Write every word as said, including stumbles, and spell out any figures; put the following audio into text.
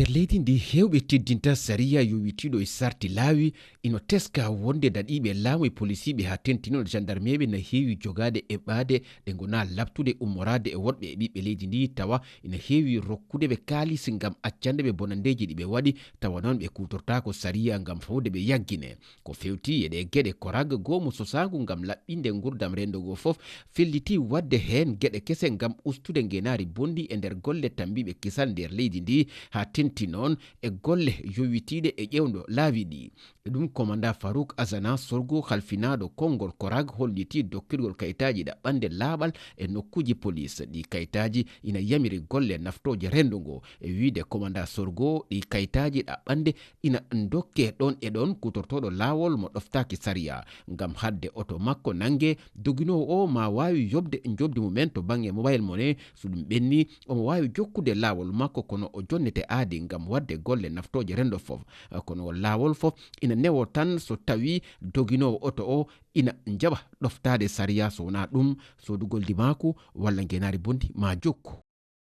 Nder leydi ndi, heewɓe teddinta sariya yowitiiɗo e sarti laawi ino teska wonde daɗiiɓe laamu e polisiiɓe haa tentinoo jandarmeeɓe na heewi jogaade e ɓaade ɗe ngonaa laɓtude ummoraade e woɗɓe e ɓiɓɓe leydi ndi, tawa ina heewi rokkude ɓe kaalis ngam accande ɓe bonanndeeji ɗi ɓe waɗi, tawa noon ɓe kuutortaako sariya ngam fawde ɓe yaggine. Ko fewti e ɗee geɗe, korag goomu sosaangu ngam laɓɓinde nguurndam renndo ngoo fof felliti waɗde heen geɗe kese ngam ustude ngeenaari bonndi e nder golle tammbiiɓe kisal nder leydi ndi, haa tenti noon e golle yowitiiɗe e ƴeewndo laawi ɗi. E ɗum, komanda Farouk Azana Sorgo, halfinaaɗo konngol korag, holliti dokkirgol kayitaaji ɗaɓɓande laaɓal e nokkuuji polis. Ɗi kayitaaji ina yamiri golle naftooje renndo ngo. E wiyde komanda Sorgo, ɗi kayitaaji ɗaɓɓande ina dokke ɗoon e ɗoon kuutortooɗo laawol mo ɗoftaaki sariya. Ngam haɗde oto makko nannge, doginoowo o maa waawi yoɓde njoɓdi mum en to bannge mobile money. So ɗum ɓenni, omo waawi jokkude laawol makko, kono o jonnete aadi ngam waɗde golle naftooje renndo fof. Kono laawol fof ina newo tan so tawii doginoowo oto o ina jaɓa ɗoftaade sariya, so wonaa ɗum, soodugol ndimaaku walla ngeenaari bonndi maa jokku.